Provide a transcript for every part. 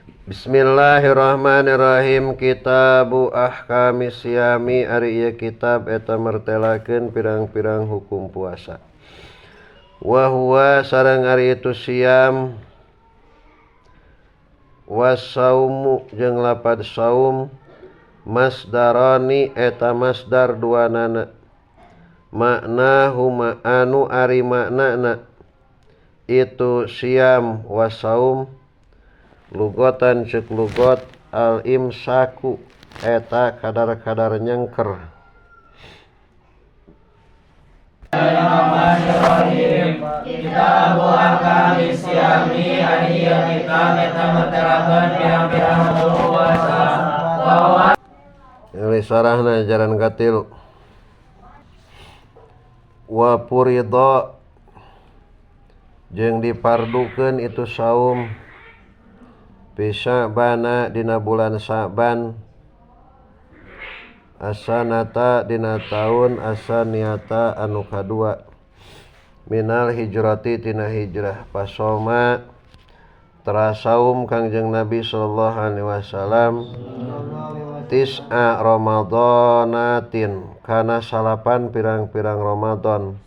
Bismillahirrahmanirrahim. Kitabu Ahkamis Siyami ari ieu kitab eta mertelakeun pirang-pirang hukum puasa. Wa huwa sareng ari itu siam wasaumu jeung lapad saum masdarani eta masdar duanana makna huma anu ari maknana itu siam wasaum lugotan cek lugot al imsaku eta kadar-kadar nyengker. Bismillahirrahmanirrahim. Kitabu Ahkamis Siyami ari ieu kitab eta mertelakeun pirang-pirang hukum puasa. Wa Ini sarahna ajaran katilu. Wa puridha jeung dipardukeun itu saum fi Sya'bana dina bulan Sya'ban asanata dina taun asaniata anu kadua minal hijrati tina hijrah pasoma terasaum Kangjeng Nabi sallallahu alaihi wasallam tis'a ramadhanatin kana salapan pirang-pirang Ramadan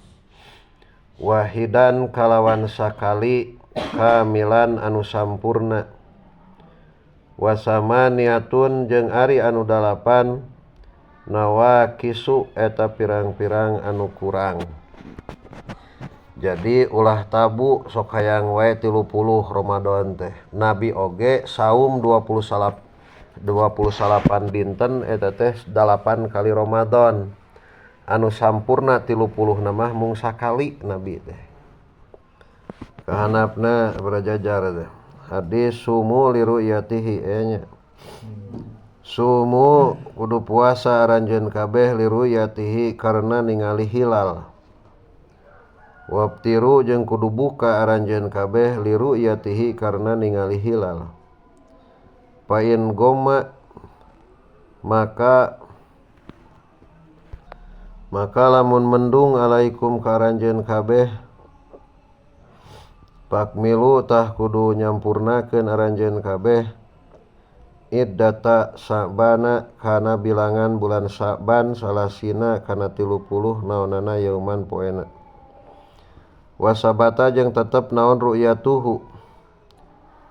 wahidan kalawan sakali kamilan anu sampurna wasamaniatun jeung ari anu dalapan nawakisu eta pirang-pirang anu kurang. Jadi ulah tabu sok hayang wae 30 Ramadan teh. Nabi oge saum 29 dinten eta teh 8 kali Ramadan. Anu sampurna 30 mah mung sakali Nabi teh. Kahanapna berajajar teh. Hadis sumu liru'yatihi nya. Sumu kudu puasa aranjeun kabeh liru'yatihi karena ningali hilal. Wabtiru jeung kudu buka aranjeun kabeh liru'yatihi karena ningali hilal. Pain goma maka lamun mendung alaikum ka aranjeun kabeh pakmilu tah kudu nyampurnakeun aranjeun kabeh iddata Sa'bana kana bilangan bulan Sa'ban salasina kana 30 naonana yauman poena. Wasabata jeung tetep naon ru'yatuhu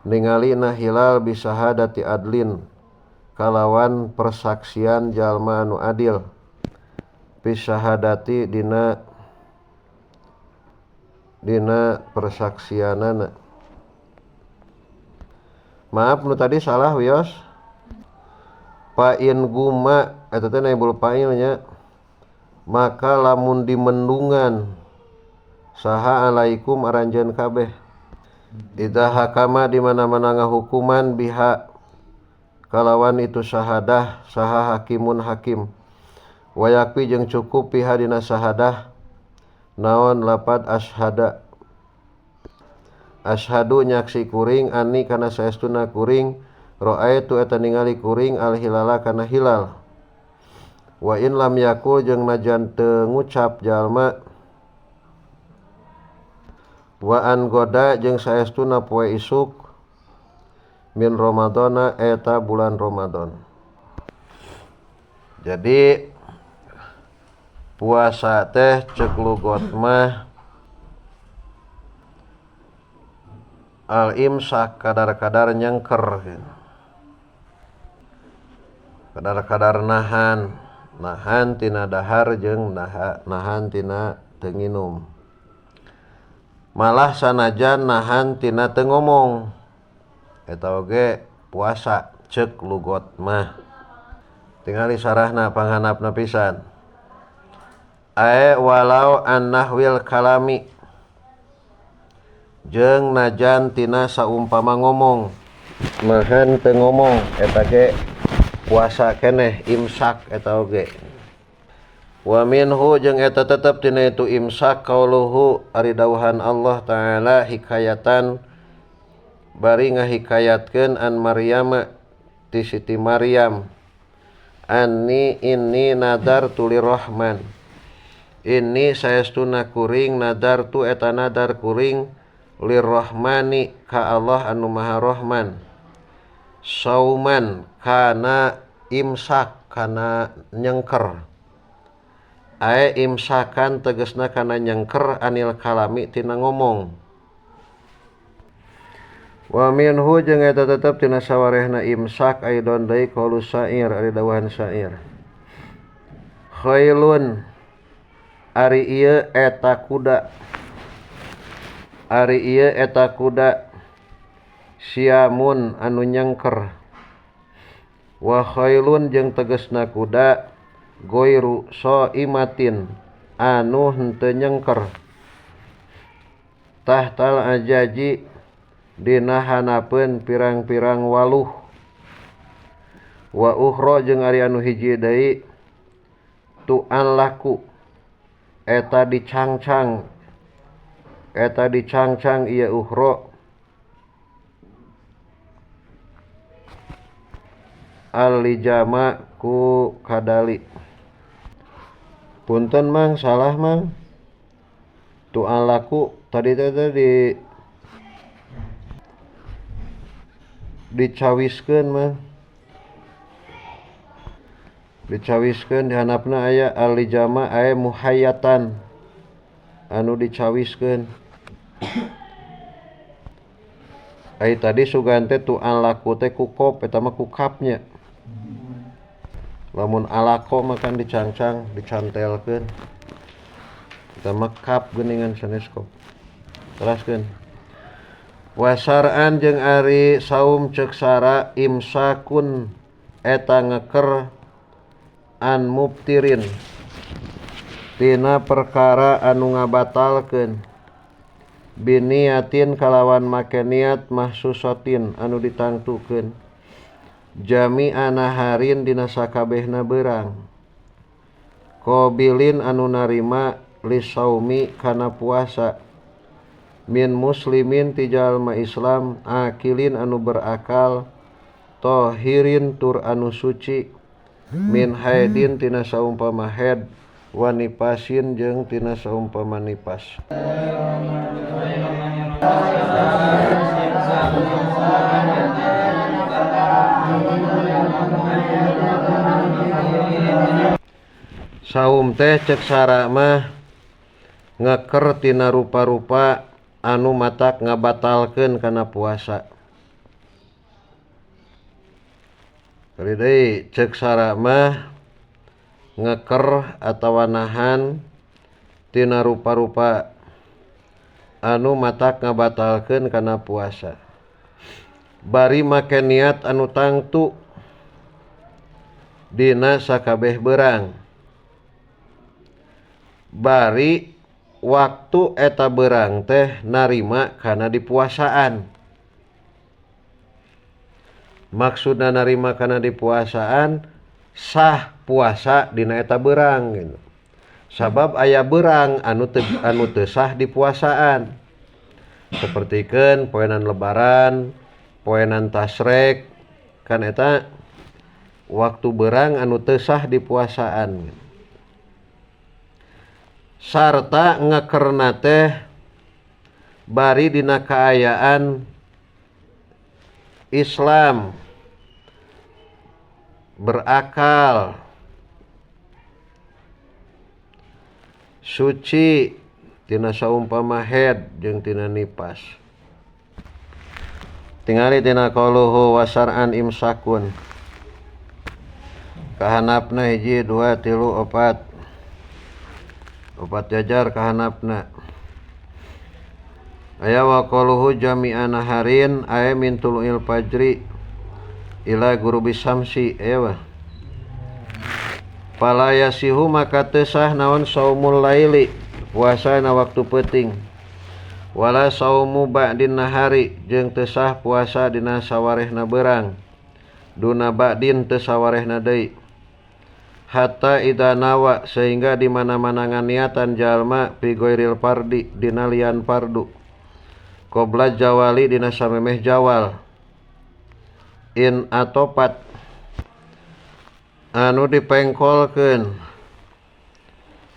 ningalina hilal bisahadati adlin kalawan persaksian jalma anu adil bisahadati dina persaksianana. Maaf nu tadi salah wios. Pain guma eta teh naibul fa'il nya. Maka lamun dimendungan saha alaikum aranjeun kabeh. Idza hakama di mana-mana ngahukuman biha kalawan itu syahadah saha hakimun hakim. Wayakfi jeung cukup biha dina syahadah naon lapad ashada. Ashadu nyaksi kuring ani kana saestuna kuring ra'aitu eta ningali kuring al hilala kana hilal. Wa in lam yakul jeung najan teu ngucap jalma wa an goda jeung saestuna poe isuk min Ramadana eta bulan Ramadan. Jadi puasa teh cek lugot mah al imsak kadar-kadar nyengker, kadar-kadar nahan, nahan tina dahar jeung nahan tina teu nginum. Malah sanajan nahan tina teu ngomong eta oge puasa cek lugot mah. Tingali sarahna panghanapna pisan. Ae walau annahwil kalami jeung najan tina saumpama ngomong nahan teu ngomong eta ge puasa keneh imsak eta oge. Wa minhu jeung eta tetep tina itu imsak qauluhu ari dawuhan Allah Ta'ala hikayatan bari ngahikayatkeun an Maryama ti Siti Maryam anni inni nadartu lirrahman inni saestuna kuring nadartu eta nadar kuring lirrahmani ka Allah anu Maha Rahman. Sauman kana imsak kana nyengker. Ae imsakan tegesna kana nyengker anil kalami tina ngomong. Wa minhu jeung eta tetep tina sawarehna imsak aidon deui qaulu syair ari dawuhan syair. Khailun ari ieu eta kuda. Ari ieu eta kuda siamun anu nyengker. Wa khailun jeung tegesna kuda goiru soimatin anu henteu nyengker. Tahtal ajaji dina hanapeun pirang-pirang waluh. Wa ukhra jeung ari anu hiji deui tu'an laku eta dicangcang, eta dicangcang ieu ukhra alijama ku kadali. Punten mang, salah mang. Tu'an laku tadi teh di dicawiskeun mah. Dicawiskeun dihandapna aya alijama aya muhayyatan anu dicawiskeun. Ai tadi sugan teh tu'an laku teh ku kop eta mah ku kapnya. Lamun alako mah kan dicangcang, dicantelkeun. Eta mah kap geuningan sanes kop. Teraskeun. Wasar'an jeung ari saum ceuk sara imsakun eta ngeker an mubtirin tina perkara anu ngabatalkeun biniatin kalawan make niat mahsusatin anu ditangtukeun jami'a naharin dina sakabehna beurang qabilin anu narima lisaumi kana puasa min muslimin ti jalma Islam akilin anu berakal tohirin tur anu suci min haidin tina saumpama haid wa nifasin jeung tina saumpama nifas. Saum teh cek sara mah ngeker tina rupa-rupa anu matak ngabatalkeun kana puasa. Kali deui cek sara mah ngeker atawa nahan tina rupa-rupa anu matak ngabatalkeun kana puasa. Bari make niat anu tangtu dina sakabeh beurang. Bari waktu eta beurang teh narima kana dipuasaan. Maksudna narima kana dipuasaan sah puasa dina eta beurang gitu. Sabab aya beurang anu teu sah dipuasaan. Sapertikeun poenan lebaran, poenan tasrek, kan eta waktu beurang anu teu sah dipuasaan. Sarta ngekerna teh bari dina kaayaan Islam berakal suci tina saumpama haid jeung tina nifas. Tingali tina qauluhu wasar'an imsakun kahanapna 1 2 3 4 4 jajar kahanapna. Aya wa qaluhu jami'an naharin aya min tulu'il fajri ila gurubi samsi aya wa. Fala yasihu maka teu sah naon saumul laili puasa na waktu peuting. Wala saumu ba'din nahari jeung teu sah puasa dina sawarehna beurang. Duna ba'din teu sawarehna deui. Hatta idza nawa sehingga di mana-mana nganiatan jalma fi ghairil fardi dina lian fardu qabla jawali dina samemeh jawal in atopat anu dipengkolkeun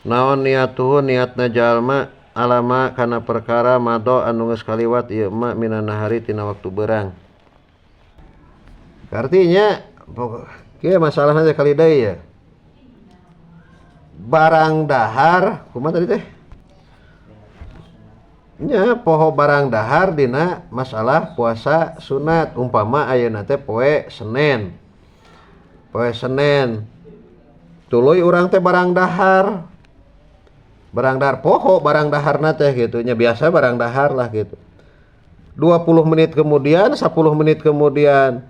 naon niatuhu niatna jalma alama kana perkara mado anu geus kaliwat ieu ma minan nahari tina waktu beurang. Artinya kieu masalahna teh kali deui ya. Barang dahar kumaha tadi teh? Nya poho barang dahar dina masalah puasa sunat umpama ayeuna teh poe Senin. Poe Senin. Tuluy urang teh barang dahar. Barang dahar poho barang daharna teh gitu nya biasa barang dahar lah gitu. 20 menit kemudian, 10 menit kemudian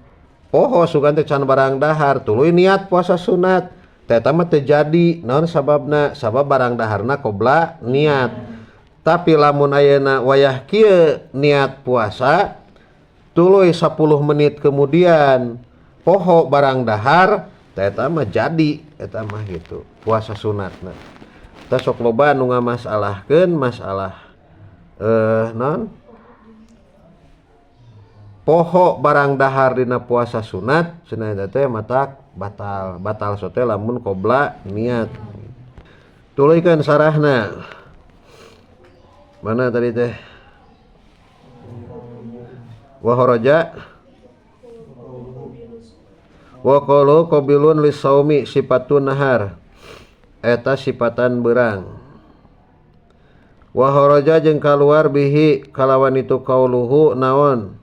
poho sugan teh can barang dahar, tuluy niat puasa sunat. Teh eta mah teu jadi, naon sababna? Sabab barang daharna qobla niat. Tapi lamun ayeuna wayah kieu niat puasa, tuluy 10 menit kemudian poho barang dahar, teh eta mah jadi eta mah gitu, puasa sunatna. Tah sok loba nu ngamasalahkeun masalah naon? Poho barang dahar dina puasa sunat cenah eta teh matak batal, batal sote lamun qobla niat. Tuluykeun sarahna. Mana tadi teh? Wa kharaja wa qalu qabilun lisaumi sifatun nahar. Eta sifatan berang. Wa kharaja jeung kaluar bihi kalawan itu qauluhu naon?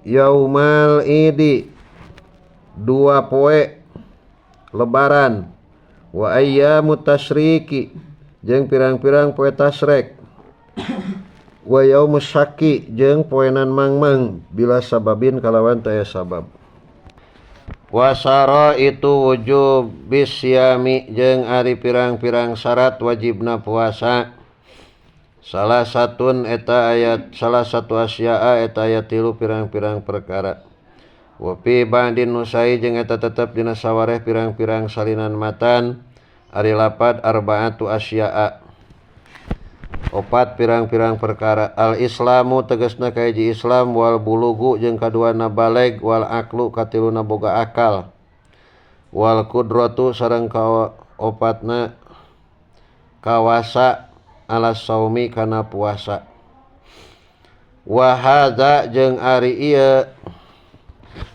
Yaumal idi dua poe lebaran wa ayyamut tasyriki jeung pirang-pirang poe tasrek wa yaumus syakki jeung poenan mangmang bila sababin kalawan teu aya sabab wasara itu wujub bisyami jeung ari pirang-pirang syarat wajibna puasa salah satun eta ayat salah satu asya'a eta ayat tilu pirang-pirang perkara wa fi ba'din nusai jeung eta tetep dina sawareh pirang-pirang salinan matan ari lapad arba'atu asya'a opat pirang-pirang perkara al islamu tegasna kahiji Islam wal bulugu jeung kaduana baleg wal aqlu katiluna boga akal wal qudratu sareng kaopatna kawasa ala saumi kana puasa wa hadza jeung ari ieu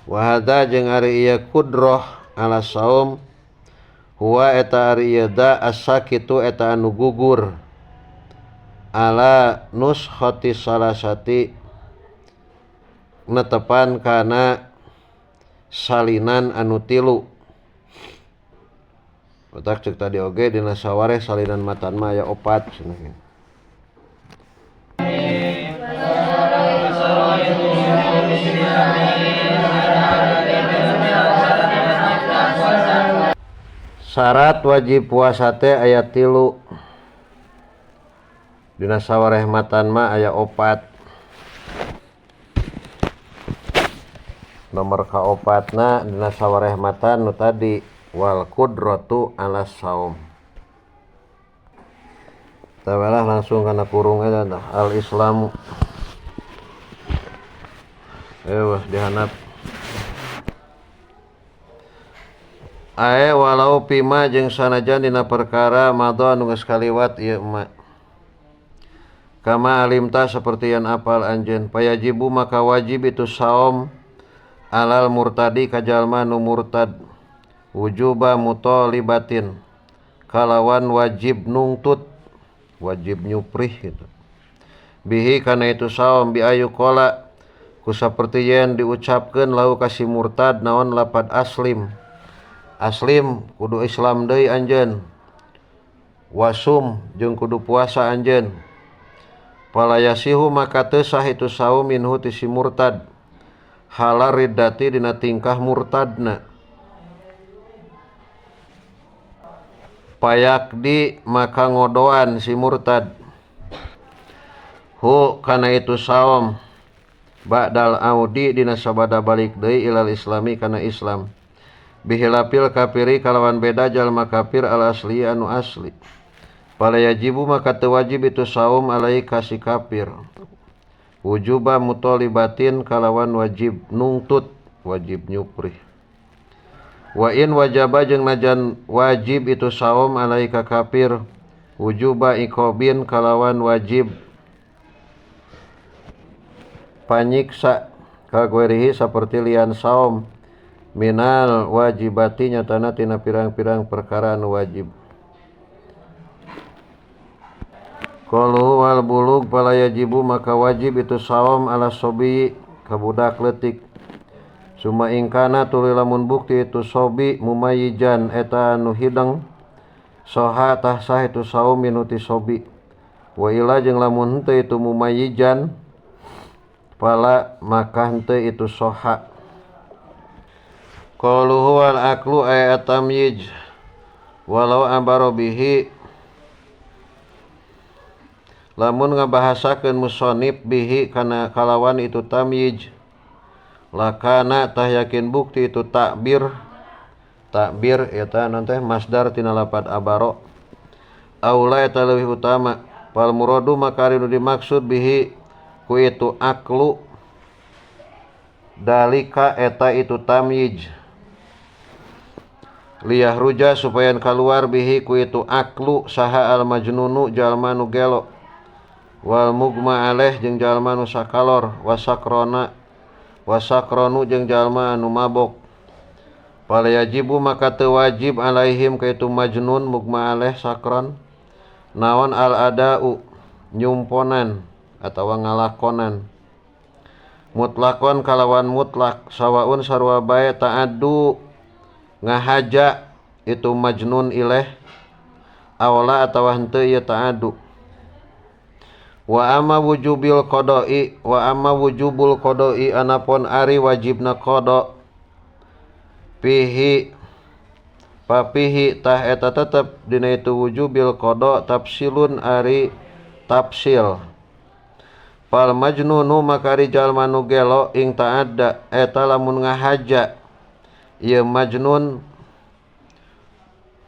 wa hadza jeung ari ieu qudrah ala saum huwa eta ari ieu da asakitu eta anu gugur ala nuskhati salasati netepan kana salinan anu tilu. Otak cek tadi oge dina sawareh salinan matan mah aya opat cenah. Syarat wajib puasa teh aya tilu. Dina sawareh matan mah aya opat. Nomor kaopatna dina sawareh matan nu tadi wal qudratu ala saum. Tawalah langsung kana kurung eta tah al islamu. Wah dihanap. Ae walau pima jeung sanajan dina perkara madha nu geus kaliwat ieu ma. Kama alimta seperti yang apal anjeun payajibu maka wajib itu saum alal murtadi ka jalma nu murtad wujuba mutalibatin kalawan wajib nungtut wajib nyuprih gitu bihi kana itu saum bi ayu qala ku saperti yen diucapkeun lahu ka si murtad naon lapad aslim aslim kudu Islam deui anjeun wasum jeung kudu puasa anjeun palayasihu maka teu sah itu saum minhu ti si murtad halar riddati dina tingkah murtadna payakdi maka ngodoan si murtad hu kana itu saum ba'dal audi dina sabada balik deui ilal islami kana Islam bihilapil kafiri kalawan beda jalma kafir al asli anu asli palayajibu maka teu wajib itu saum alai ka si kafir wujuba mutalibatin kalawan wajib nungtut wajib nyuprih wa in wajaba jeung najan wajib itu saum alai ka kafir wujuba iqabin kalawan wajib panyiksa Kaguerihi saperti lian saum minal wajibati nyatana tina pirang-pirang perkara anu wajib. Qaluhu wal bulug fala yajibu maka wajib itu saum ala sobi ka budak leutik. Suma ingkana tuluy lamun bukti itu sobi mumayyijan eta anu hideng soha tah sah itu saum minuti sobi. Wa ila jeung lamun henteu itu mumayyijan fala maka henteu itu soha. Qaluhu wal aklu ay atamyij walau ambaro bihi lamun ngabahasakeun musonib bihi kana kalawan itu tamyij lakana tah yakin bukti itu takbir. Takbir eta naon teh masdar tina lapad abaro aula eta leuwih utama. Fal muradu maka ari nu dimaksud bihi ku itu aklu dalika eta itu tamyij liyahruja supaya kaluar bihi ku itu aklu saha al majnunu jalma nu gelo wal mugma alaih jeung jalma nu sakalor wasakrona wasakronu jeung jalma anu mabok. Fala yajibu maka teu wajib alaihim ka itu majnun mugma alaih sakron naon al adau nyumponan atawa ngalakonan mutlakon kalawan mutlak sawaun sarua bae ta'addu ngahaja itu majnun ileh awla atawa henteu ieu ta'addu. Wa amma wujubil qada'i wa amma wujubul qada'i anapun ari wajibna qada pihi papihi tah eta tetep dina itu wujubil qada tafsilun ari tafsil. Fal majnunu maka ari jalma nu gelo ing ta'adda eta lamun ngahaja ieu majnun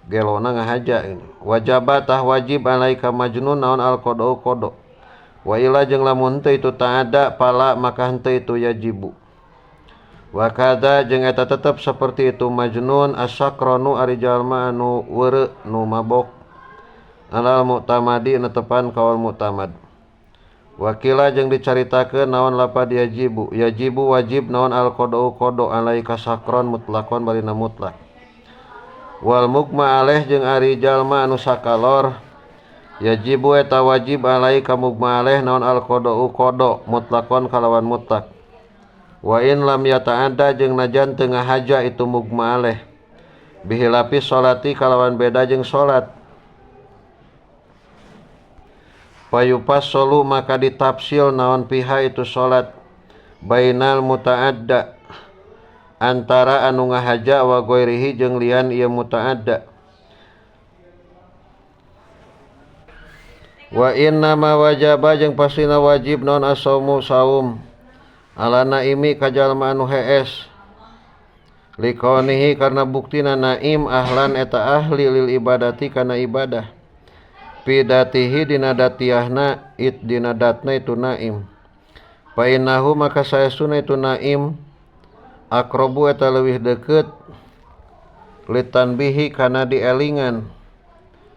gelona ngahaja wajaba tah wajib alaika majnun naon al qada qada. Wa ila jeung lamun teu itu ta'ada pala maka henteu itu yajibu. Wa kadza jeung eta tetep saperti itu majnun asakronu ari jalma anu weureu nu mabok alal mu'tamadi netepan kaul mu'tamad. Wa kila jeung dicaritakeun naon lapad yajibu yajibu wajib naon al qada'u qada alaika sakron mutlakon barina mutlak. Wal mugma alaih jeung ari jalma anu sakalor yajibu eta wajib alaika mugma alaih naon al qada'u qada mutlakon kalawan mutlak. Wa in lam yata'adda jeung najan teu ngahaja itu mugma alaih bihilafi sholati kalawan beda jeung salat. Payufassolu maka ditafsil naon piha itu salat bainal muta'adda antara anu ngahaja wa ghairihi jeung lian ieu muta'adda. Wa inna ma wajaba jeung pastina wajib naon asaumu saum ala naimi ka jalma anu hees likaunihi karena buktina naim ahlan eta ahli lil ibadati kana ibadah pidatihi dina datiahna it dina datna itu naim. Fa innahu maka saestuna itu naim akrobu eta leuwih deukeut litanbihi kana dielingan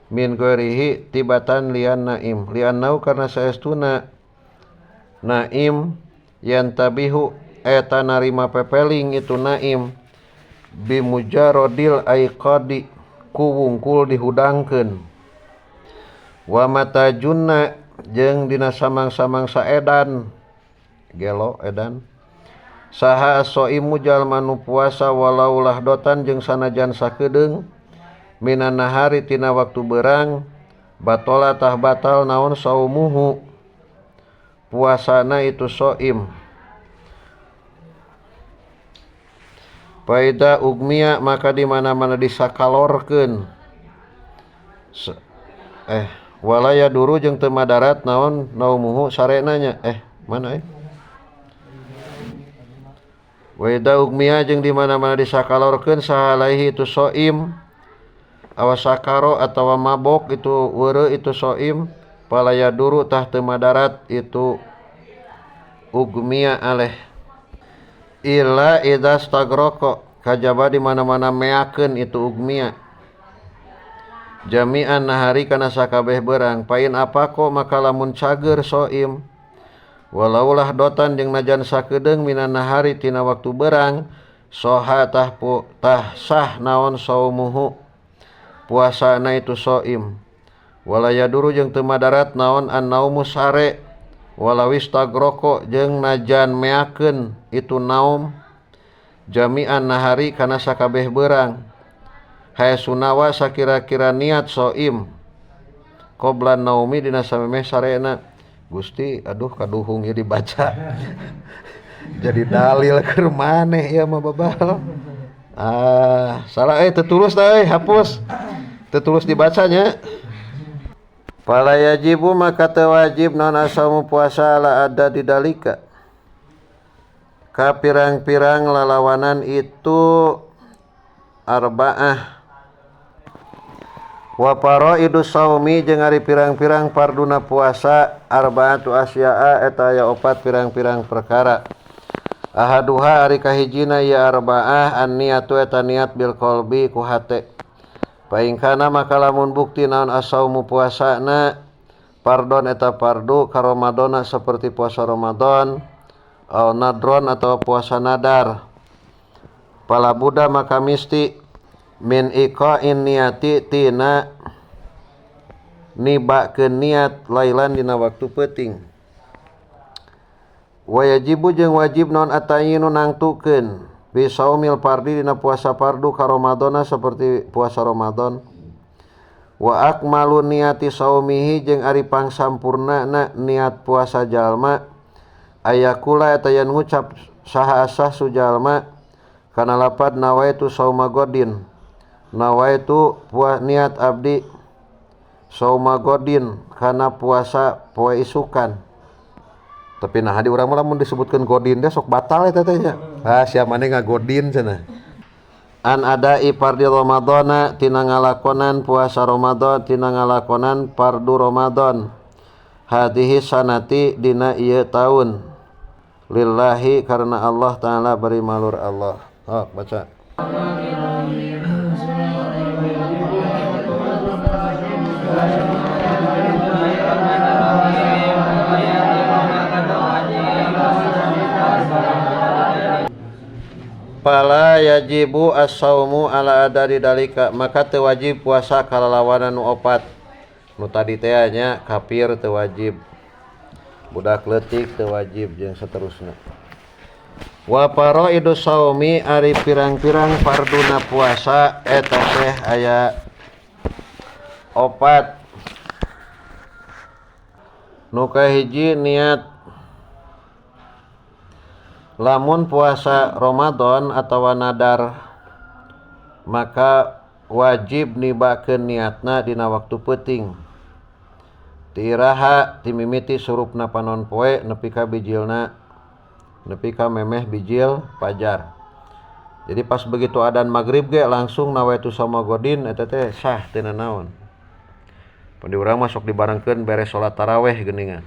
min ghairihi tibatan lian naim liannau karena saestuna naim yantabihu eta narima pepeling itu naim bimujarodil aiqadi ku wungkul dihudangkeun. Wa mata junna jeung dina samang-samang saedan gelo edan saha as-shaimu jalma nu puasa walau lahdotan jeung sanajan sakedeung minan nahari tina waktu berang batola tah batal naon saumuhu puasana itu soim. Faida ugmia maka di mana-mana disakalorkeun walaya duru jeung teu madarat naon naumuhu sarenanya mana Waida ugmia jeung di mana-mana disakalorkeun saha alaihi itu soim awasakaro atawa mabok itu weureu itu soim palaya duru tah teu madarat itu ugmia aleh illa idza stagroko kajaba di mana-mana meakeun itu ugmia jami'an nahari kana sakabeh berang pain apako maka lamun cager soim Walaulah dotan jeung najan sakedeung minan nahari tina waktu berang soha tah tah sah naon saumuhu puasana itu soim. Wala yaduru jeung teu madarat naon annaumu sare walawis tagroko jeung najan meakeun itu naum jami'an nahari kana sakabeh beurang. Hae sunawa sakira-kira niat soim qobla naumi dina samemeh sarena. Gusti aduh kaduhung ieu dibaca. Jadi dalil keur maneh ieu mah babal. Ah, salah teu tulus da euy, hapus. Teu tulus dibacanya. Fala yajibu maka teu wajib naon asamu puasa ala ada didalika. Ka pirang-pirang lalawanan itu arba'ah. Wa faraidu saumi jeung ari pirang-pirang farduna puasa arba'atu asya'a eta aya opat pirang-pirang perkara. Ahaduha ari kahijina ieu arba'ah an-niyatu eta niat bil qalbi ku hate. Paingkana maka lamun bukti naon asaumu puasana fardon eta fardu ka Ramadana seperti puasa Ramadan au nadron atau puasa nadar. Pala buddha maka misti min iqa'in niati tina nibakeun niat lailan dina waktu peuting. Wa yajibu jeung wajib naon atayinu nangtukeun bi saumil fardi dina puasa fardu ka Ramadana seperti puasa Ramadan. Wa akmalu niati saumihi jeung ari pangsampurnana niat puasa jalma ayakula eta yen ngucap saha asah sujalma kana lapad nawaitu sauma godin. Nawaitu niat abdi sauma godin kana puasa poe isukan. Tapi nah di urang mah lamun disebutkeun godin teh sok batal eta teh nya. Ah sia maneh ngagodin cenah. An adai fardi Ramadana tina ngalakonan puasa Ramadan tina ngalakonan fardu Ramadan. Hadhihi sanati dina ieu taun. Lillahi karena Allah taala beri malur Allah. Oh, baca. Fala yajibu as-saumu ala adari dalika maka teu wajib puasa kalalawanan nu opat. Nu tadi teh nya kafir teu wajib. Budak leutik teu wajib jeung saterusna. Wa faraidu saumi ari pirang-pirang farduna puasa eta teh aya opat. Nu kahiji niat. Lamun puasa Ramadan atawa nadar maka wajib nibakeun niatna dina waktu peuting. Tiraha timimiti surupna panon poe nepi ka bijilna nepi ka memeh bijil fajar. Jadi pas begitu adan magrib ge langsung nawaitu sauma godin eta teh sah teu nanaon. Pan di urang mah sok dibarengkeun beres salat taraweh geuningan.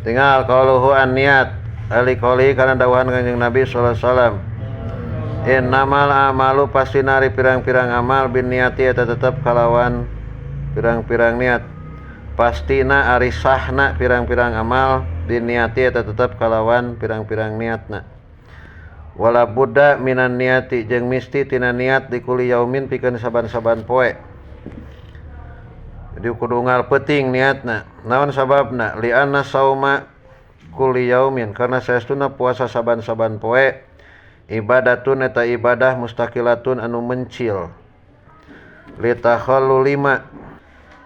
Tinggal qauluhu an niat ali qoli kana dawuhan Kanjeng Nabi sallallahu alaihi wasallam. Innamal amalu pasti nari pirang-pirang amal bin niati eta tetep kalawan pirang-pirang niat. Pastina ari sahna pirang-pirang amal bin niati eta tetep kalawan pirang-pirang niatna. Wala budda minan niati jeung misti tina niat dikuli yaumin pikeun saban-saban poe. Jadi kudu ngal peuting niatna. Naon sababna? Li anna sauma kulli yaumin karena saestuna puasa saban-saban poe ibadatun eta ibadah mustaqilatun anu mencil. Li takhallulima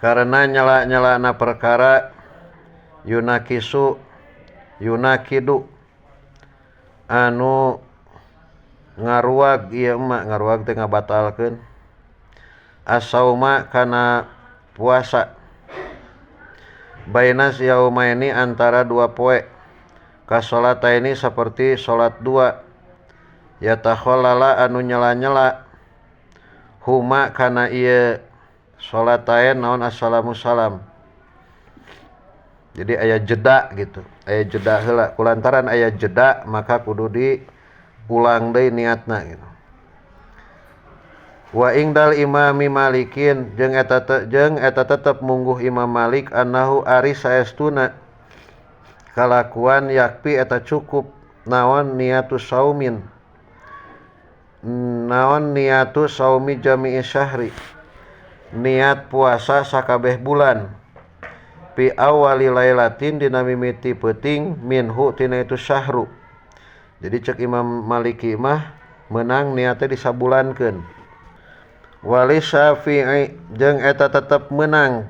karena nyela-nyelana perkara yunakisu yunakidu anu ngaruag ieu mah ngaruag teh ngabatalkeun as-sauma kana puasa bainas yaumaini antara dua poe kasolataini seperti salat dua yatakhallala anu nyela-nyela huma kana ieu salatain naon assalamu salam. Jadi aya jeda gitu, aya jeda heula. Kulantaran aya jeda maka kudu diulang deui niatna gitu. Wa ingdal imami Malikin jeung eta tetep mungguh Imam Malik annahu ari saestuna Kalakuan yakpi eta cukup naon niatu saumin naon niatu saumi jami'i syahri niat puasa sakabeh bulan pi awali lailatin dina mimiti peuting minhu tina itu syahru. Jadi cek Imam Maliki mah menang niatnya disabulankeun. Wali Syafi'i jeung eta tetep menang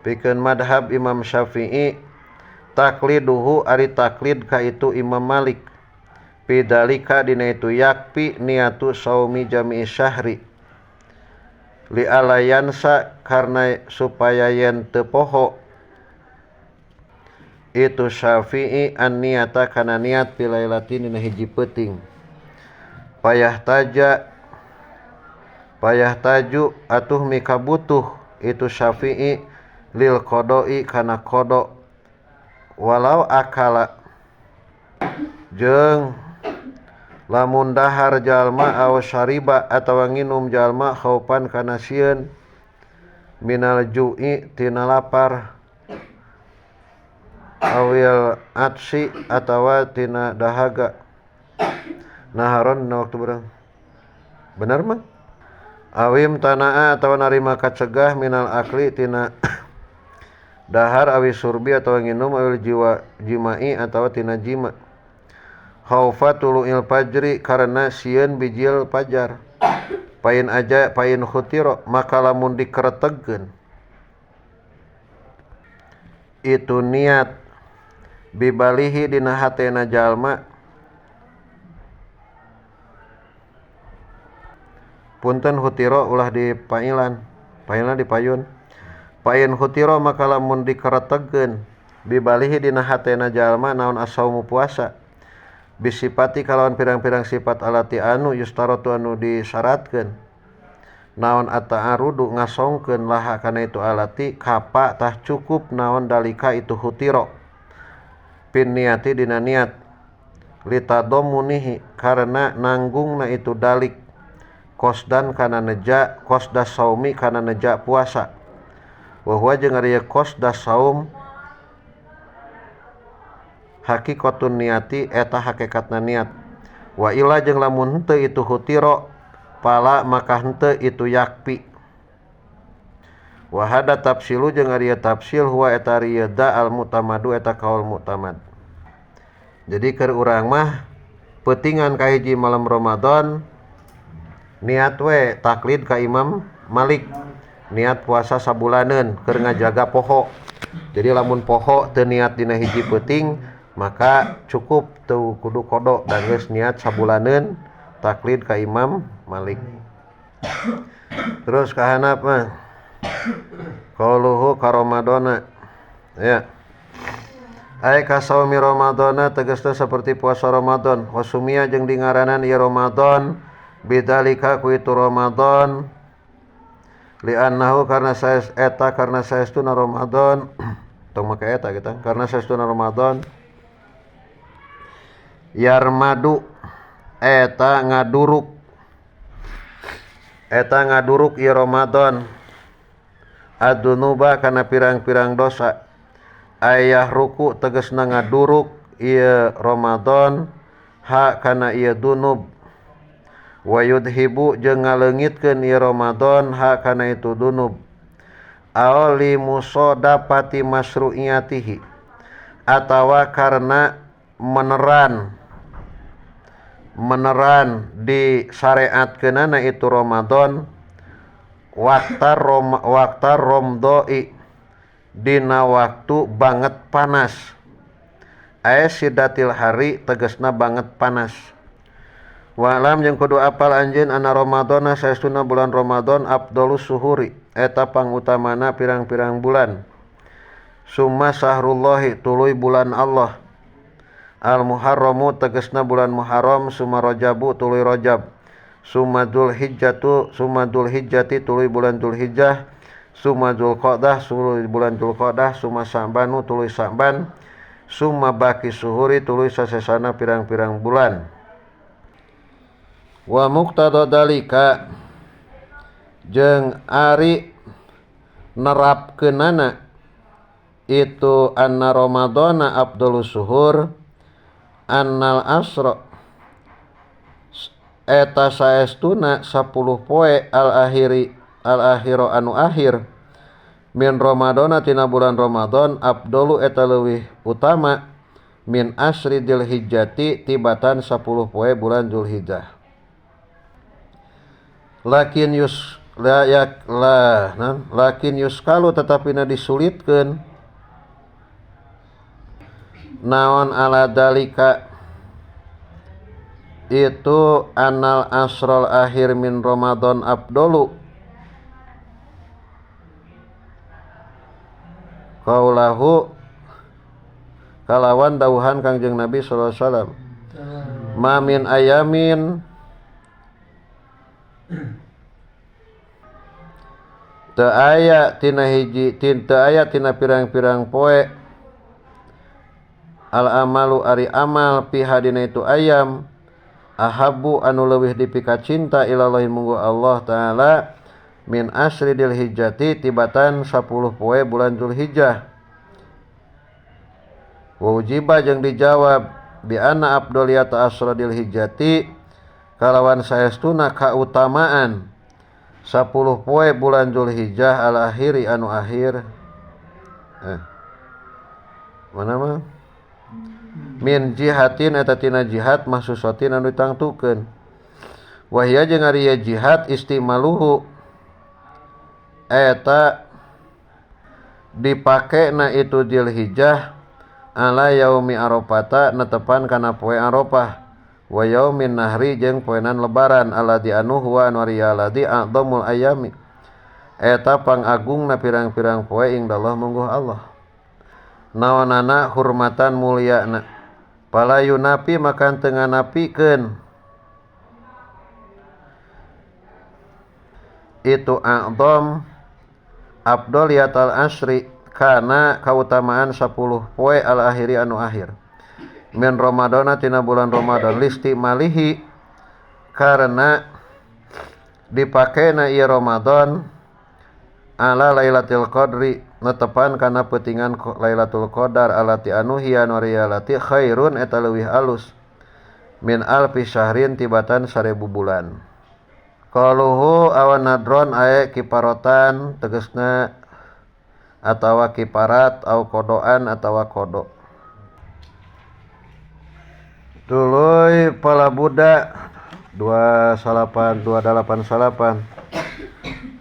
pikeun madhab Imam Syafi'i takliduhu ari taklid ka itu Imam Malik pidalika dina itu yakpi niatu saumi jami'i syahri li alayansa karena supaya yen teu poho itu Syafi'i an niata kana niat pilailatin dina hiji peuting payah taja payah taju atuh mikabutuh itu Syafi'i lil qada'i kana qada walau akala jeung lamun dahar jalma aw syariba atawa nginum jalma khaufan kana sieun minal ju'i tina lapar awil atsi atawa tina dahaga naharon dina waktu berang bener mah awim tanaa atawa narima kacegah minal akli tina dahar awi surbi atawa nginum awil jiwa jimai atawa tina jima khaufa tulu'il fajri karena sieun bijil fajar pain aja pain khutiro maka lamun dikeretegkeun itu niat bibalihi dina hatena jalma punten hutiro ulah dipailan pailan dipayun pain hutiro maka lamun dikeretegkeun bibalihi dina hatena jalma naon asaumu puasa bisipati kalawan pirang-pirang sifat alati anu yustarotu anu disyaratkeun naon ata'arudu ngasongkeun laha kana itu alati kapa tah cukup naon dalika itu hutiro pin niati dina niat litadomunihi karena nanggungna itu dalik kosdan kana neja kosda saumi kana neja puasa wa huwa jeung ari qasda saum hakikatun niati eta hakikatna niat wa ila jeung lamun henteu itu hutiro pala maka henteu itu yakpi wa hada tafsilu jeung ari tafsil huwa eta ari da al mu'tamadu eta kaul mu'tamad. Jadi keur urang mah peutingan ka hiji malam Ramadan niat we taklid ka Imam Malik niat puasa sabulaneun keur ngajaga poho. Jadi lamun poho teu niat dina hiji peuting maka cukup teu kudu qada dan geus niat sabulaneun taklid ka Imam Malik. Terus ka handap mah qauluhu ka Ramadana ya ay ka saumi Ramadana tegasna seperti puasa Ramadan wasumia jeung dingaranan ieu Ramadan bidalika ku itu Ramadan li'annahu karena saya eta karena saestuna Ramadan tong make eta kita karena saestuna Ramadan yarmadu eta ngaduruk ieu Ramadan adunuba kana pirang-pirang dosa ayah ruku tegasna ngaduruk ieu Ramadan ha kana ieu dunub wa yudhibu jeung ngaleungitkeun ieu Ramadan ha kana itu dunub aw li musodapati masru'iyatihi atawa karena meneran disyariatkeunana itu Ramadan waktar romdoi dina waktu banget panas ae sidatil hari tegasna banget panas. Wa'lam jeung kudu apal anjeun anna Ramadana saestuna bulan Ramadan afdalus suhuri eta pangutamana pirang-pirang bulan summa sahrullahi tuluy bulan Allah al muharramu tegasna bulan Muharram summa Rajabu tuluy Rajab summa Dzulhijjatu summa Dzulhijjati tuluy bulan Dzulhijjah summa Dzulqa'dah tuluy bulan Dzulqa'dah summa Sa'banu tuluy Sa'ban summa baqi suhuri tuluy sasesana pirang-pirang bulan. Wa muqtada dalika jeung ari nerapkeunana itu anna Ramadhana afdhalus suhur annal asra eta saestuna 10 poe al akhiri al akhiro anu akhir min Ramadhana tina bulan Ramadan afdalu eta leuwih utama min asri Dzulhijjati tibatan 10 poe bulan Dzulhijjah. Lakin yus la yak la nan lakin yuskalu tetapina disulitkeun naon ala dalika itu anal asrul akhir min Ramadan afdalu qaulahu kalawan dawuhan Kangjeng Nabi sallallahu alaihi wasallam ma min ayamin teu aya tina hiji teu aya tina pirang-pirang poe al amalu ari amal piha dina itu ayam ahabu anu leuwih dipikacinta ilallahi munggu Allah taala min asri Dzulhijjati tibatan 10 poe bulan Dzulhijjah. Wa ujiba jeung dijawab bi anna afdhaliyata asra Dzulhijjati kalawan saestuna kautamaan 10 poe bulan Dzulhijjah al akhiri anu akhir mana mah min jihatin eta tina jihad mahsusatin anu ditangtukeun wahia jeung ari jihad istimaluhu eta dipakena itu Dzulhijjah ala yaumi arafata netepan kana poe Arafah wa yaumin nahri jeung poenan lebaran alladzi anu huwa anu ari alladzi a'dhamul ayami eta pangagungna pirang-pirang poe indallah mungguh Allah naonana hurmatan mulyana pala yunapi makan teu nganapikeun itu a'dham afdhaliyatal asri kana kautamaan 10 poe al akhiri anu akhir min Ramadhana tina bulan Ramadan listimalihi karena dipakena ieu Ramadan ala Lailatul Qadri netepan kana peutingan Lailatul Qadar alati anu hiya anu alati khairun eta leuwih alus min alfi syahrin tibatan 1000 bulan. Qaluhu awan nadron ae kiparotan tegesna atawa kiparat au kodoan atawa kodok. Tuluy pala budak 28 289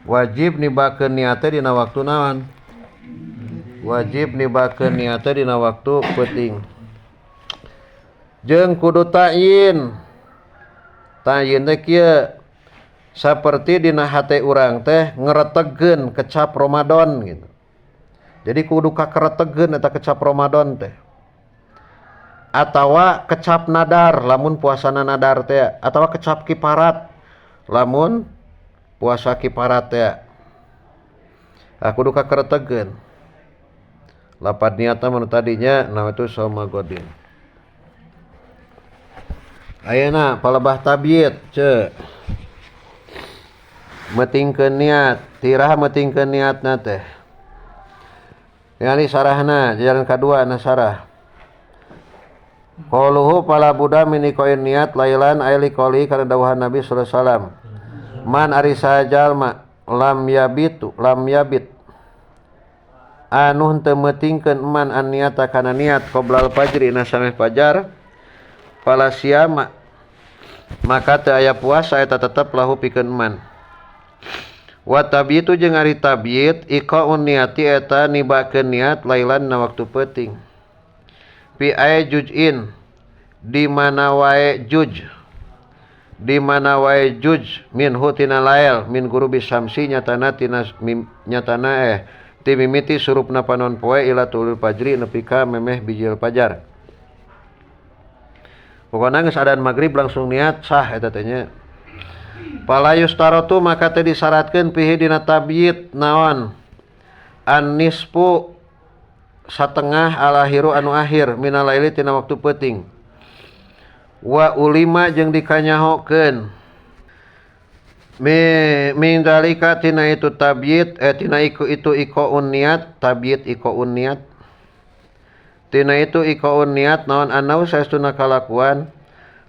wajib nibakeun niate dina waktu naon? Wajib nibakeun niate dina waktu peuting. Jeung kudu ta'yin. Ta'yin teh kieu saperti dina hate urang teh ngeretegeun kecap Ramadan gitu. Jadi kudu kakeretegeun eta kecap Ramadan teh. Atawa kecap nadar lamun puasana nadar teh, atawa kecap kiparat lamun puasa kiparat teh. Kudu kakeretegeun. Lapad niatna mun tadinya nawaitu sauma godin. Ayeuna palebah tabyid ce. Metingkeun niat, tirah metingkeun niatna teh. Ningali sarahna jalan kadua na sarah. Qaluhu pala buddha minikoin niat lailan aili qoli kana dawuhan Nabi sallallahu alaihi wasallam. Man ari sajalma lam yabitu lam yabit anu henteu meutingkeun man an niata kana niat qoblal fajri na sameh fajar fala siyama maka teu aya puasa eta tetep lahu pikeun man. Wa tabyitu jeung ari tabyit iqaun niati eta nibakeun niat lailan na waktu peuting. Pi ae juz'in di mana wae juj di mana wae juj minhu tina lael min gurubi syamsi nyatana tina nyatana ti mimiti surupna panon poe ila tulul fajri nepi ka memeh bijil fajar. Pokona geus adan magrib langsung niat sah eta teh nya. Fala yustarotu maka teh disyaratkeun pihi dina tabyid naon an nisfu satengah alahiru anu akhir minal laili tina waktu peuting. Wa ulima jeung dikanyahokeun min dalika tina itu tabyid tina iku itu iqaun niat tabyid iqaun niat Tina itu ikaun niat naon anau saestuna kalakuan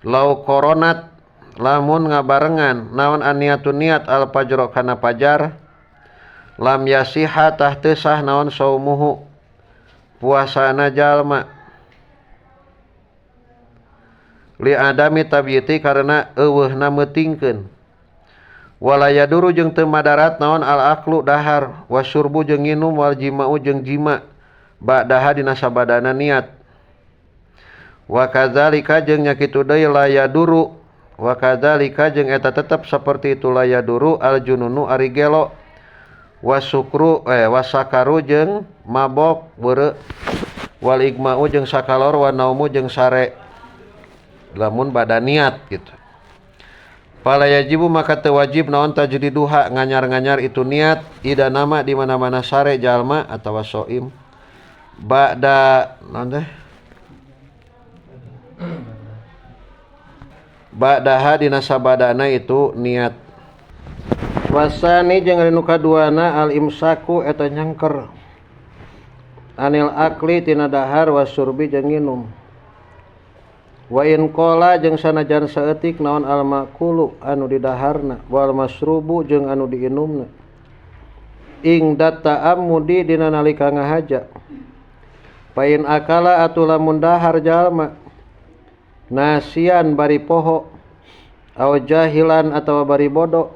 lau koronat lamun ngabarengan naon aniatu niat al fajro kana fajar lam yasiha tah teu sah naon saumuhu puasana jalma li adami tabyiti karena eueuhna meutingkeun wala yaduru jeung teu madarat naon al aklu dahar wasyurbu jeung nginum wal jima'u jeung jima ba'daha dina sabadana niat wa kadzalika jeung nya kitu deui la yaduru wa kadzalika jeung eta tetep saperti itu la yaduru al jununu ari gelo wasukru wasakaru jeung mabok beureu wal igma'u jeung sakalor wa naumu jeung sare lamun bada niat gitu. Fala yajibu maka teu wajib naon tajdiduha nganyar-nganyar itu niat ida nama di mana-mana sare jalma atawa soim ba'da naon teh ba'daha dina sabadana itu niat. Wasani jeung ari nu kaduana al imsaku eta nyangker anil akli tina dahar wasurbi jeung nginum wa in qala jeung sanajan saeutik naon al makulu anu didaharna wal masrubu jeung anu diinumna ing data'ammudi dina nalika ngahaja fa in akala atuh lamun dahar jalma nasian bari poho aw jahilan atawa bari bodoh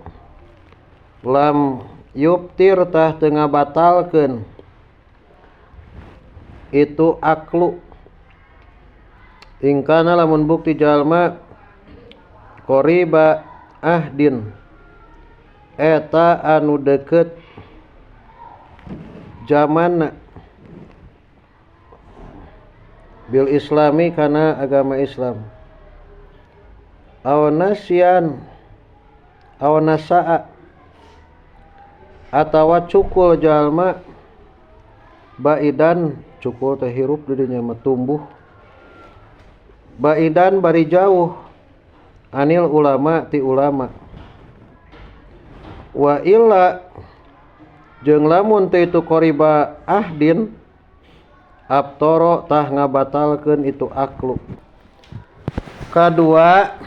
lam yuptir tah teu ngabatalkeun itu aklu ingkana lamun bukti jalma qoriba ahdin eta anu deukeut jamanna bil islami kana agama Islam aw nasian aw nasaa atawa cukul jalma baidan cukul teh hirup di dinya mah tumbuh baidan bari jauh anil ulama ti ulama wa illa jeung lamun teu itu qoriba ahdin abtoro tah ngabatalkeun itu aklu. Kadua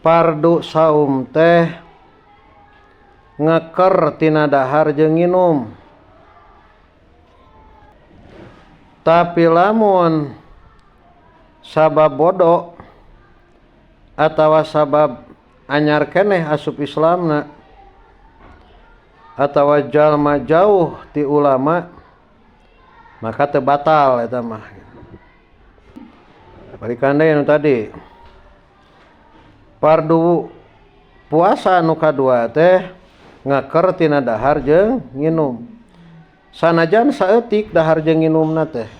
fardu saum teh ngeker tina dahar jeung nginum tapi lamun sabab bodoh atawa sabab anyar keneh asup Islamna atawa jalma jauh ti ulama maka teu batal eta mah. Balikan deui nu tadi fardu puasa nu kadua teh ngaker tina dahar jeung nginum sanajan saeutik dahar jeung nginumna teh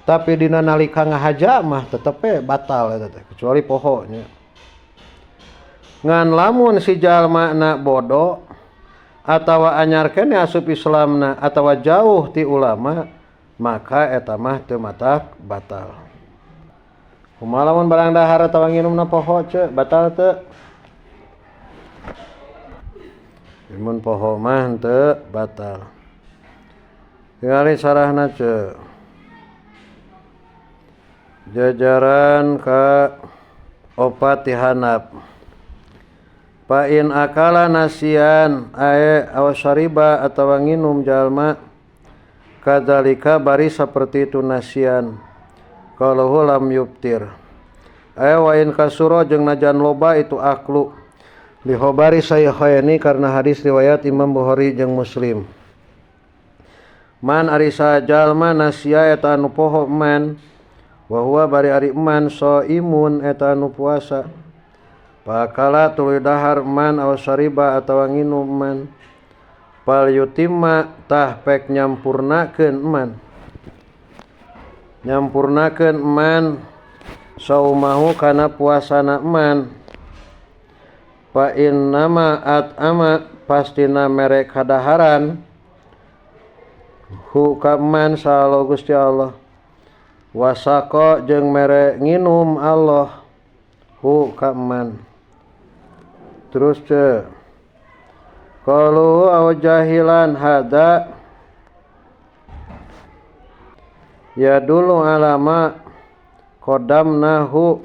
tapi dina nalika ngahaja mah tetep we batal eta teh kecuali poho nya. Ngan lamun si jalmana bodoh atawa anyar keneh asup Islamna atawa jauh ti ulama maka eta mah teu matak batal. Kumaha lamun barang dahar atawa nginumna poho ceu batal teu? Mun poho mah teu batal. Tingali sarahna ceu. Jajaran ka opat tihanap. Fa in akala nasian ae aw syariba atawa nginum jalma kadzalika bari saperti itu nasian kalau lam yuptir ae wa in kasuro jeung najan loba itu aklu li khobari sahihaini karena hadis riwayat Imam Bukhari jeung Muslim. Man ari jalma nasia eta anu poho man wa huwa bari ari man shaimun eta anu puasa pakala tuluy dahar man aw syariba atawa nginum man pal yutimma tah pek nyampurnakeun man nyampurnakeun man saumahu kana puasana man fa innama at'ama pastina mere kadaharan hu ka man saha Gusti Allah wasaqo jeung mere nginum Allah hu ka man. Terus ce qalu aw jahilan hada Ya dulu alama qadamnahu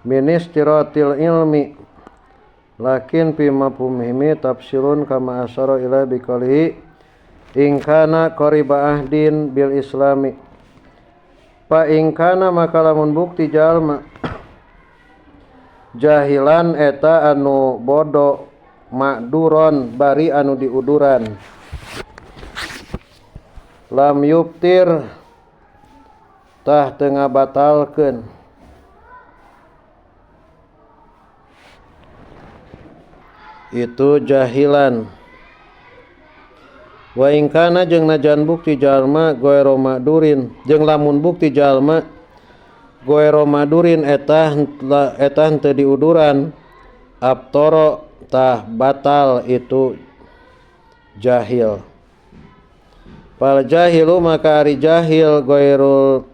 min istiratil ilmi lakin fi mafhumihimi tafsirun kama asyara ila biqalihi in kana qariba ahdin bil islami. Fa in kana maka lamun bukti jalma jahilan eta anu bodoh makduron bari anu diuduran lam yuptir tah teu ngabatalkeun itu jahilan. Wa in kana jeung najan bukti jalma goero makdurin jeung lamun bukti jalma goero makdurin eta henteu diuduran abtoro tah batal itu jahil. Fal jahilu maka ari jahil goerul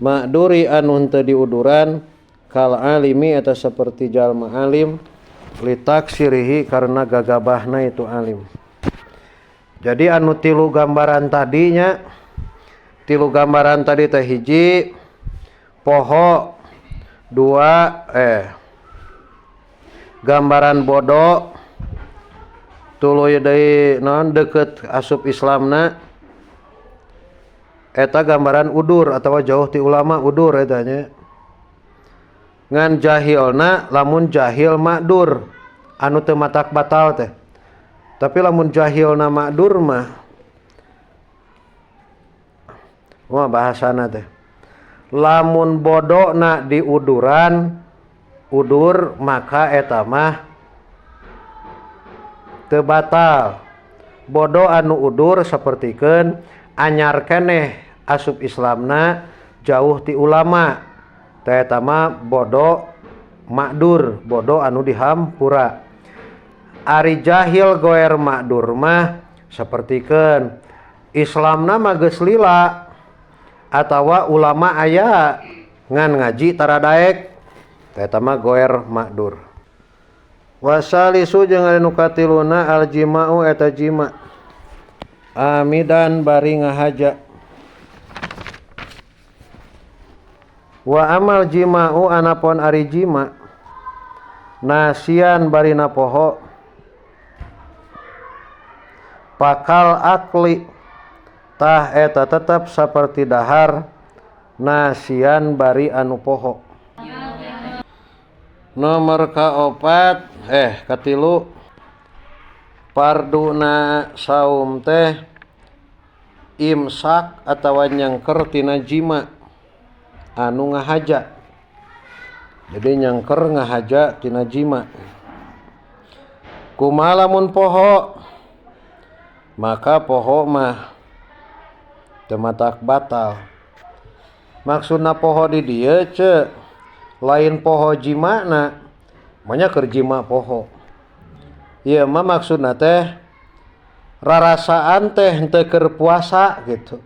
makduri anu henteu diuduran kal alimi eta seperti jalma alim litaksirihi karena gagabahna itu alim. Jadi anu tilu gambaran tadinya, tilu gambaran tadi teh hiji poho, dua gambaran bodoh, tuluy deui naon deukeut asup Islamna eta gambaran udur atawa jauh ti ulama udur eta nya. Ngan jahilna lamun jahil makdur anu teu matak batal teh. Tapi lamun jahilna makdur mah wah bahasana teh. Lamun bodona diuduran udur maka eta mah teu batal. Bodoh anu udur sapertikeun anyar keneh asup Islamna jauh ti ulama. Teh eta mah bodoh makdur, bodoh anu dihampura. Ari jahil goer makdur mah sapertikeun Islamna mah geus lila atawa ulama aya ngan ngaji tara daek, teh eta mah goer makdur. Wasalisu jeung anu katiluna aljima'u eta jima amidan bari ngahaja. Wa amal jima'u anapon ari jima nasian bari napoho pakal akli tah eta tetep saperti dahar nasian bari anu poho. Nomor kaopat katilu parduna saum teh imsak atawa nyangker tina jima anu ngahaja. Jadi nyangker ngahaja tina jima. Kumaha lamun poho? Maka poho mah teu matak batal. Maksudna poho di dieu ce lain poho jimana, manya keur jima poho. Ieu mah maksudna teh rarasaan teh henteu keur puasa gitu.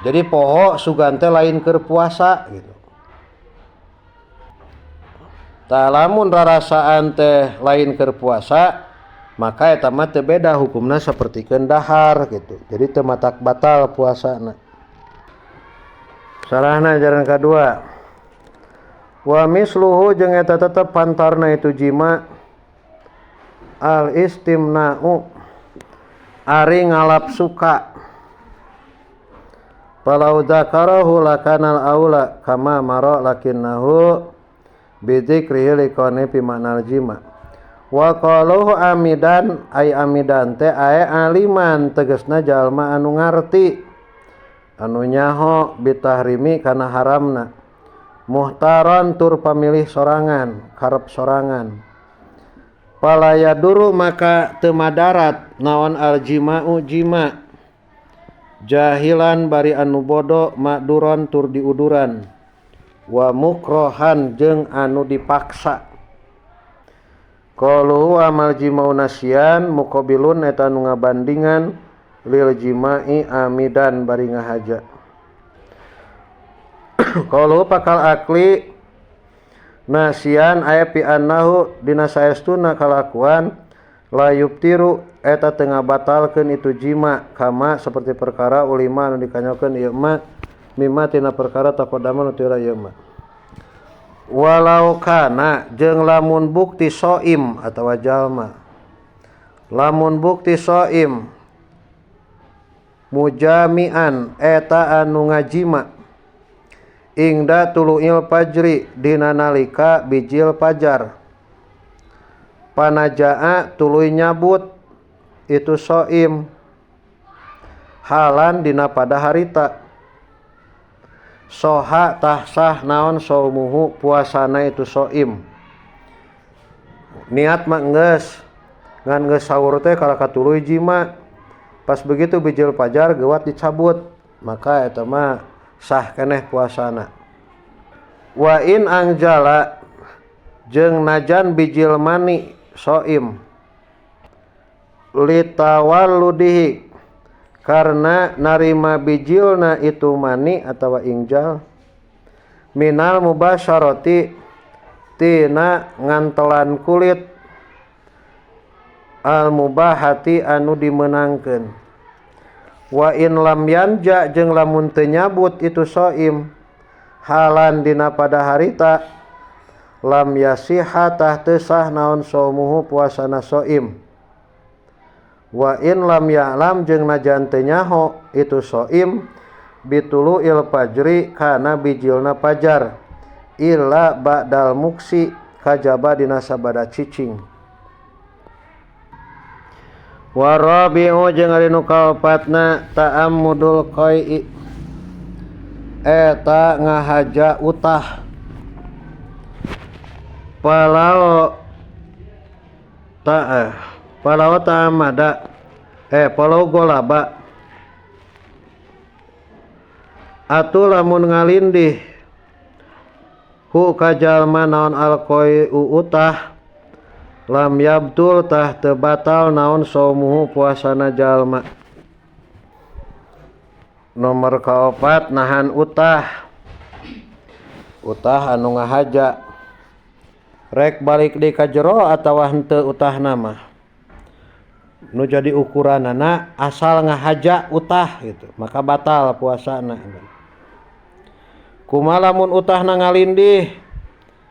Jadi poho sugan teh lain keur puasa gitu. Tah lamun rarasaan teh lain keur puasa, maka eta mah teu beda hukumna sapertikeun dahar gitu. Jadi teu matak batal puasana. Salahna ajaran kadua. Wa misluhu jeung eta tetep pantarna itu jima al istimna'u ari ngalap suka. Falau dzakarahu lakanal aula kama mara lakinnahu bidzikrihi liqani fi ma'nal jima. Wa qaluhu amidan ay amidan teh ay aliman tegasna jalma anu ngarti anu nyaho bitahrimi kana haramna muhtaran tur pamilih sorangan karep sorangan. Palaya duru maka teu madarat naon aljima'u jima jahilan bari anu bodoh makduron tur diuduran wa mukrohan jeung anu dipaksa. Qalu amal jima'u nasian muqabilun eta anu ngabandingan lil jima'i amidan bari ngahaja. Qalu pakal akli nasian aya pi annahu dina saestuna kalakuan La yubtiru eta teu ngabatalkeun itu jima kama seperti perkara ulima anu dikanyokeun ieu ma mimma tina perkara taqaddama nu teu ieu ma. Walau kana jeung lamun bukti soim atawa jalma. Lamun bukti soim mujamian eta anu ngajima ingda tulu'il fajri dina nalika bijil fajar panajaa tuluy nyabut itu soim halan dina pada harita soha tahsah naon saumuhu puasana itu soim niat mah geus ngan geus sahur teh kalah katuluy jima pas begitu bijil fajar geuwat dicabut maka eta mah sah keneh puasana. Wa in angjala jeung najan bijil mani soim litawalludihi karena narima bijilna itu mani atawa ingjal minal mubasyarati tina ngantelan kulit al mubahati anu dimenangkeun. Wa in lam yanja jeung lamun teu nyabut itu soim halan dina pada harita lam yasiha tah teu sah naon saumuhu puasana soim. Wa in lam ya'lam jeung najan teu nyaho itu soim bitulu il fajri kana bijilna fajar illa ba'dal muksi kajaba dina sabada cicing. Wa rabi'u jeung ari nu kaopatna ta'ammudul qai'i eta ngahaja utah palau ta palau ta'amada palau golaba atuh lamun ngalindih hu ka jalma naon alqai'u utah lam yabtul tah teu batal naon saumuhu puasana jalma. Nomor kaopat nahan utah. Utah anu ngahaja rek balik di ka jero atawa henteu utahna mah nu jadi ukuranana asal ngahaja utah gitu maka batal puasana. Kumaha lamun utahna ngalindih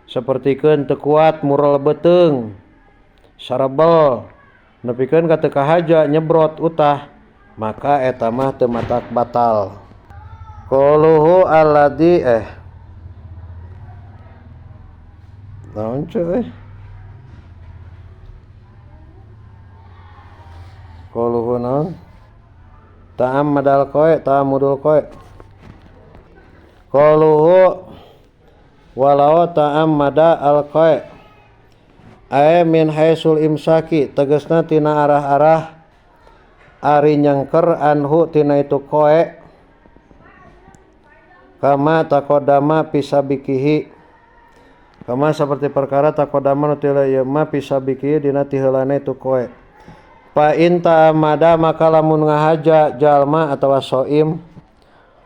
sapertikeun teu kuat murel beuteung sarebel nepikeun ka teu kahaja nyebrot utah maka eta mah teu matak batal. Qaluhu alladzi naon cuy qaluhu naon ta'am madal koe ta'amudul koe qaluhu walau ta'am mada al koe ae min haisul imsaki tegasna tina arah-arah ari nyangker anhu tina itu koe kama taqaddama pisabikihi kama seperti perkara taqaddama nu teu ieu ma pisabikihi dina tiheulana itu koe fa in ta'amada maka lamun ngahaja jalma atawa soim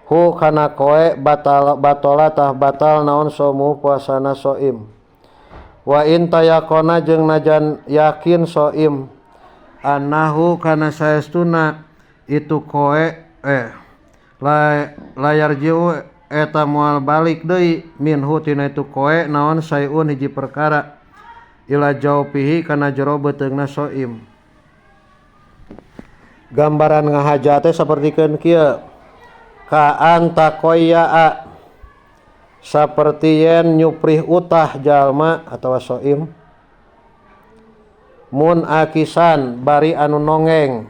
hu kana koe batal batola tah batal naon somu puasana soim. Wa in tayaqona jeung najan yakin soim annahu kana saestuna itu koe layar jiu eta moal balik deui minhu tina itu koe naon sayun hiji perkara ila jaupihi kana jero beuteungna soim. Gambaran ngahaja teh sapertikeun kieu ka antakoyaa saperti yen nyuprih utah jalma atawa soim mun akisan bari anu nongeng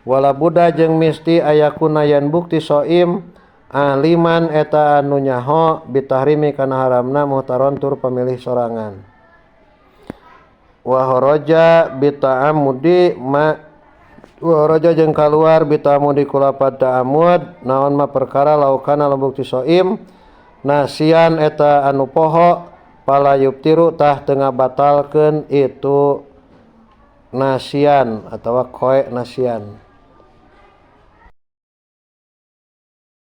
wala buddha jeung misti ayakuna yen bukti soim aliman eta anu nyaho bitahrimi kana haramna muhtaron tur pamilih sorangan wa haraja bita'amudi ma wa haraja jeung kaluar bita'amudi kulapat ta'amud naon ma perkara laukana lamun bukti soim nasian eta anu poho pala yubtiru tah teu ngabatalkeun itu nasian atawa koe nasian.